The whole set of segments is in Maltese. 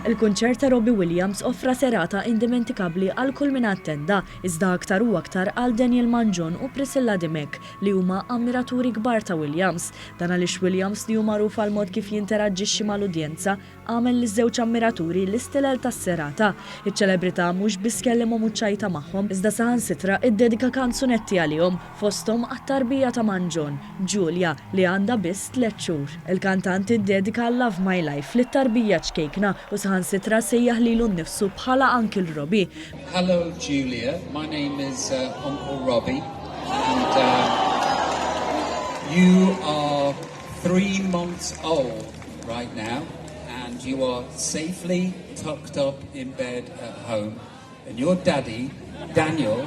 Il-kunċert ta' Robbie Williams offra serata indimentikabbli għal kull min attenda, iżda aktar u aktar għal Daniel Mangion u Priscilla Dimech, li huma ammiraturi kbar ta' Williams. Dan għaliex Williams, li hu magħruf għall-mod kif jinteraġġixxi mal-udjenza, għamel liż-żewġ ammiraturi l-istilel tas-serata. Iċ-ċelebrità mhux biss kellimhom u ċċajta magħhom, iżda saħansitra ddedika kanzunetti għalihom, fosthom għat-tarbija ta' Mangion, Julia, li għandha biss tlett xhur. Il-kantant iddedika Love My Life lit-tarbija ċkejkna u saħansitra sejjaħ lilu nnifsu bħala Uncle Robbie. Hello Julia, my name is Uncle Robbie and you are 3 months old right now and you are safely tucked up in bed at home and your daddy, Daniel,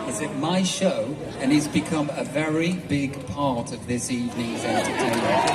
is at my show and he's become a very big part of this evening's entertainment.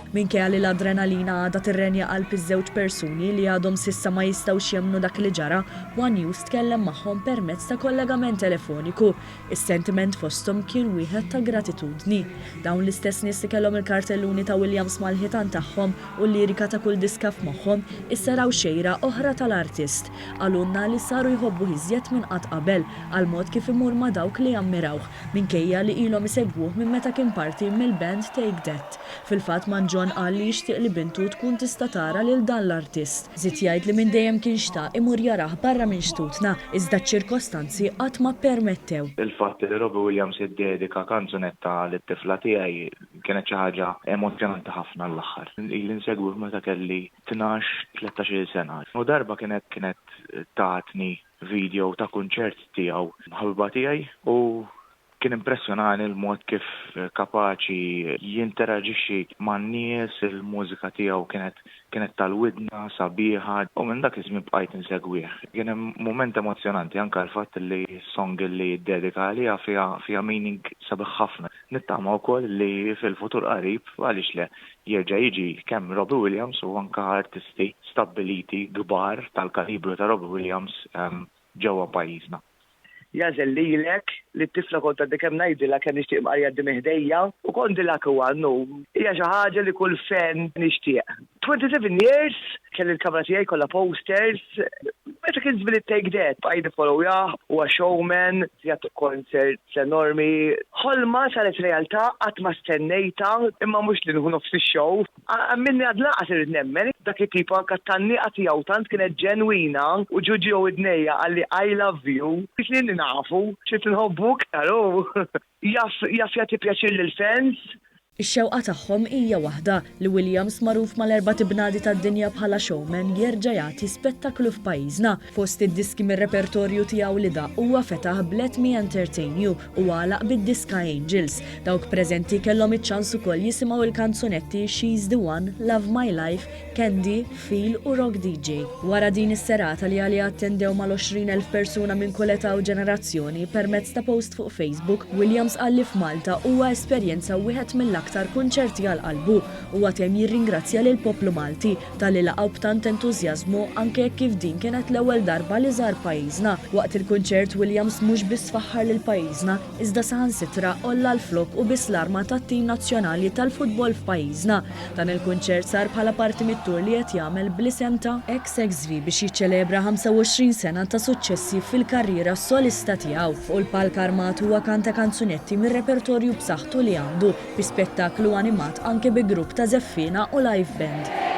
Minkejja li l-adrenalina għadha tirrenja qalb iż-żewġ persuni li għadhom s'issa ma jistgħux jemmnu dak li ġara, One News tkellem magħhom permezz ta' kollegament telefoniku. Is-sentiment fosthom kien wieħed ta' gratitudni. Dawn l-istess nies li kellhom il-kartelluni ta' Williams mal-ħitan tagħhom u l-lirika ta' kull diska f'moħħhom, issa raw xejra oħra tal-artist. Qalulna li saru jħobbuh iżjed minn qatt qabel għall-mod kif imur ma' dawk li jammirawh, minkejja li ilhom isegwuh minn meta kien parti mill-band Take That. Fil-fatt Mangion qal li jixtieq li bintu tkun tista' tara lil dan l-artist. Żied jgħid li minn dejjem kien xtaq imur jarah barra minn xtutna, iżda ċ-ċirkostanzi qatt ma ppermettew. Il-fatt li Robbie Williams iddedika kanzunetta lit-tifla tiegħi kienet xi ħaġa emozzjonanti ħafna għall-aħħar. Ili nsegwih meta kelli 12, 13-il sena. U darba kienet kienet tatni video ta' kunċert tiegħu ħabiba tiegħi u kien impressjonani l-mod kif kapaċi jinteraġixxi man-nies, il-mużika tiegħu kienet kienet tal-widna, sabiħa, u minn dak iż-żmien bqajt insegwih. Kien hemm mument emozzjonanti anke l-fatt li s-song li ddedika għaliha fiha fiha meaning sabiħ ħafna. Nittama wkoll li fil-futur qarib, għaliex le, jerġa' jiġi kemm Robbie Williams u anke artisti stabbiliti kbar tal-kalibru ta' Robbie Williams ġewwa pajjiżna. Jagħżel lilek li t-tifla kont għadni kemm ngħidilha kemm nixtieq imqar jgħaddi minn ħdejja u kont the lucky one u hija xi ħaġa li kull fan nixtieq. 27 years kelli l-kamra tiegħi kollha posters, meta kien żmien it-Take That, bqajt nifollowjah, huwa showman, jagħti concerts enormi. Ħolma saret realtà qatt ma stennejtha, imma mhux li nieħu nofs ix-show. Minni għad lanqas irrid nemmen, dak it-tip anke t-tgħanniqa tiegħu tant kienet ġenwina u ġo ġo widnejja qalli I love you. Snin nafu, sirt inħobbu iktar hu. Jaf jaf jagħti pjaċir lill-fans. Ix-xewqa tagħhom hija waħda, li Williams magħruf mal-erbat ibnadi tad-dinja bħala showman jerġa' jagħti spettaklu f'pajjiżna. Fost id-diski mir-repertorju tiegħu li daqq huwa fetaħ b'Let Me Entertain You u għalaq bid-diska Angels. Dawk preżenti kellhom iċ-ċans ukoll jisimgħu l-kanzunetti She's the One, Love My Life, Candy, Feel u Rock DJ. Wara din is-serata li għaliha attendew mal-20,000 persuna minn kull età u ġenerazzjoni, permezz ta' post fuq Facebook, Williams qal li f'Malta huwa esperjenza wieħed mill-aktar kunċerti għal qalbu. Huwa temm jirringrazzja lill-poplu Malti talli laqgħu b'tant entużjażmu anke jekk kif din kienet l-ewwel darba li żar pajjiżna. Waqt il-kunċert Williams mhux biss faħħar lil pajjiżna, iżda saħansitra għolla l-flokk u biss l-arma tat-tim nazzjonali tal-futbol f'pajjiżna. Dan il-kunċert sar bħala parti mit-tour li qed jagħmel bl-isem ta' XXV biex jiċċelebra 25 sena ta' suċċessi fil-karriera solista tiegħu. Fuq il-palk armat huwa kanta kanzunetti mir-repertorju b'saħħtu li għandu, bi spettaklu animat anke bi grupp ta' żeffiena u live band.